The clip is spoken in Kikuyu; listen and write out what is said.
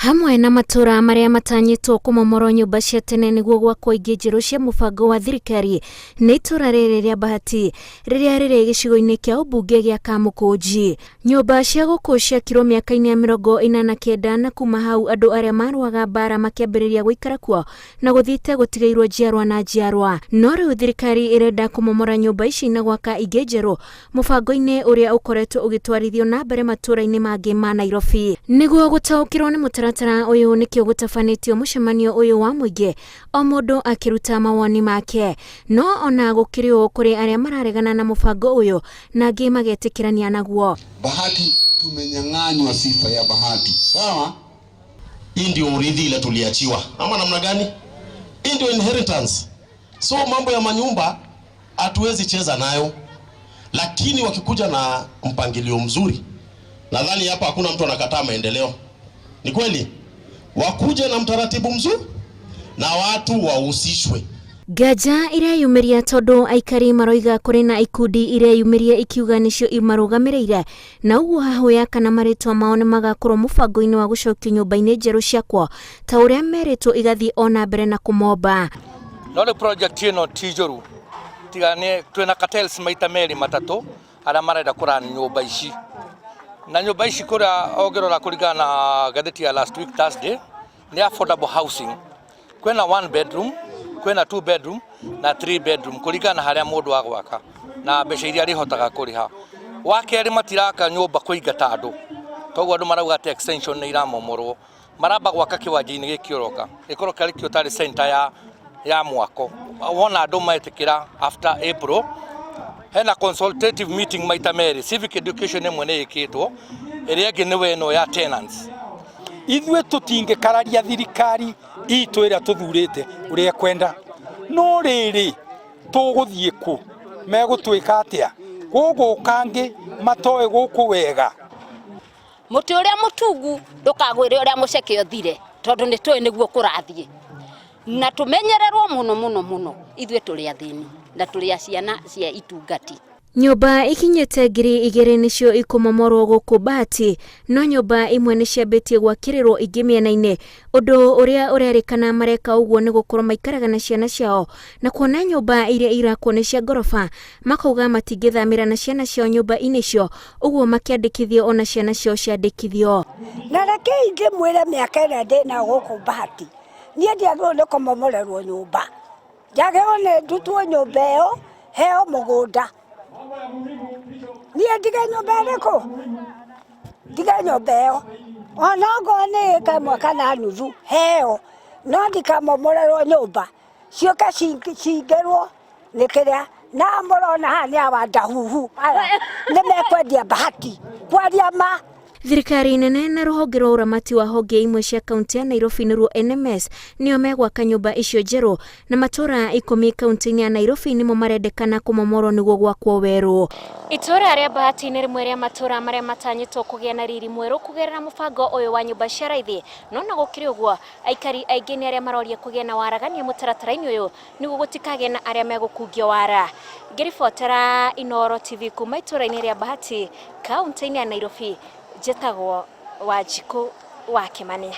Hamwe na matũra marĩa matanyĩtwo kũmomorwo nyũmba cia tene nĩguo gwakwo ingĩ njerũ cia mũbango wa thirikari nĩ itũra rĩrĩ rĩa Bahati rĩrĩa rĩrĩ gĩcigo-inĩ kĩa ũmbunge gĩa Kamũkũnji. Nyũmba cia gũkũ ciakirwo mĩaka-inĩ ya 49 na kuma hau andũ arĩa marũaga mbara makĩambĩrĩria gũikara kuo na gũthiĩte gũtigĩirwo njiarwa na njiarwa. No rĩu thirikari ĩrenda kũmomora nyũmba ici na gwaka ingĩ njerũ mũbango-inĩ ũrĩa ũkoretwo ũgĩtwarithio na mbere matũũra-inĩ mangĩ ma Nairobi. Nĩguo gũtaũkĩrwo nĩ mũtaratara ũyũ nĩkĩo gũtabanĩtio mũcemanio ũyũ wa mũingĩ o mũndũ akĩruta mawoni make. No ona gũkĩrĩ ũũ kũrĩ arĩa mararegana na mũbango ũyũ na angĩ magetĩkĩrania naguo. Bahati tumenyang'anywa sifa ya Bahati. Sawa? Hii ndio urithi ile tuliachiwa, ama namna gani? Hii ndio inheritance. So mambo ya manyumba hatuwezi cheza nayo, lakini wakikuja na mpangilio mzuri, nadhani hapa hakuna mtu anakataa maendeleo. Ni kweli, wakuje na mtaratibu mzuri na watu wahusishwe. Nganja ireyumĩria tondũ aikari maroiga kũrĩ na ikundi ireyumĩria ikiuga nĩcio imarũgamĩrĩire na ũguo hahũya kana marĩtwa mao nĩ magakorwo mũbango-inĩ wa gũcokio nyũmba-inĩ njerũ ciakwo ta ũrĩa merĩtwo igathiĩ o na mbere na kũmomba. No rĩu project ĩno ti njũru tiga nĩ twĩna cartels maita merĩ matatũ arĩa marenda kũrani nyũmba ici na nyũmba ici kũrĩa ũngĩrora kũringana na ngathĩti ya last week Thursday nĩ affordable housing. Kwĩna one bedroom, kwĩna two bedroom na three bedroom kũringana na harĩa mũndũ agwaka na mbeca iria arĩhotaga kũrĩha. Wa kerĩ matiraka nyũmba kũingata andũ, toguo andũ marauga atĩ extension nĩ iramomorwo. Maramba gwaka kĩwanja-inĩ gĩkĩ ũroka gĩkorwo kĩarĩ kĩo tarĩ center ya mwako. Wona andũ metĩkĩra after April hena consultative meeting maita merĩ, civic education ĩmwe nĩ ĩkĩtwo, ĩrĩa ĩngĩ nĩ ĩno ya tenants. Ithuĩ tũtingĩkararia thirikari itũ ĩrĩa tũthurĩte ũrĩa ĩkwenda, no rĩrĩ tũgũthiĩ kũ, megũtwĩka atĩa, gũgũka angĩ matoĩ gũkũ wega. Mũtĩ ũrĩa mũtungu ndũkagwĩre ũrĩa mũceke ũthire, tondũ nĩ tũĩ nĩguo kũrathiĩ. Na tũmenyererwo mũno mũno mũno, ithuĩ tũrĩ athĩni na tũrĩ a ciana cia itungati. Nyũmba ikinyĩte 2000 nĩcio ikũmomorwo gũkũ Bahati, no nyũmba imwe nĩ ciambĩtie gwakĩrĩrwo ingĩ mĩena-inĩ, ũndũ ũrĩa ũrerĩkana mareka ũguo nĩ gũkorwo maikaraga na ciana ciao na kuona nyũmba iria irakwo nĩ cia ngoroba, makauga matingĩthamĩra na ciana ciao nyũmba-inĩ icio, ũguo makĩandĩkithio ona ciana ciao ciandĩkithio. Na rekei ndĩmwĩre mĩaka ĩrĩa ndĩnayo gũkũ Bahati, niĩ ndiagĩrĩirwo nĩ kũmomorerwo nyũmba, njagĩrĩirwo nĩ ndutwo nyũmba ĩyo heo mũgũnda. Niĩ ndige nyũmba ĩrĩkũ? Ndige nyũmba ĩyo ona ongorwo nĩ ĩka ĩmwe kana nuthu heo, no ndikamomorerwo nyũmba ciũke cingĩrwo nĩ kĩrĩa. Na mũrona haha nĩ awa ndahuhu aya nĩ mekwendia Bahati kwaria ma. Thirikari nene na rũhonge rwa ũramati wa honge imwe cia kaunti ya Nairobi nĩruo NMS nĩo megwaka nyũmba icio njerũ na matũra 10 kaunti-inĩ ya Nairobi nĩmo marendekana kũmomorwo nĩguo gwakwo werũ. Itũra rĩa Bahati nĩ rĩmwe rĩa matũra marĩa matanyĩtwo kũgĩa na riri mwerũ kũgerera mũbango ũyũ wa nyũmba cia raithi, no na gũkĩrĩ ũguo aikari aingĩ nĩ arĩa maroria kũgĩa na waragania mũtaratara-inĩ ũyũ nĩguo gũtikagĩe na arĩa megũkungio wara. Ngĩribotera Inooro TV kuma itũra-inĩ rĩa Bahati kaunti-inĩ ya Nairobi, njĩtagwo Wanjikũ wa Kĩmani.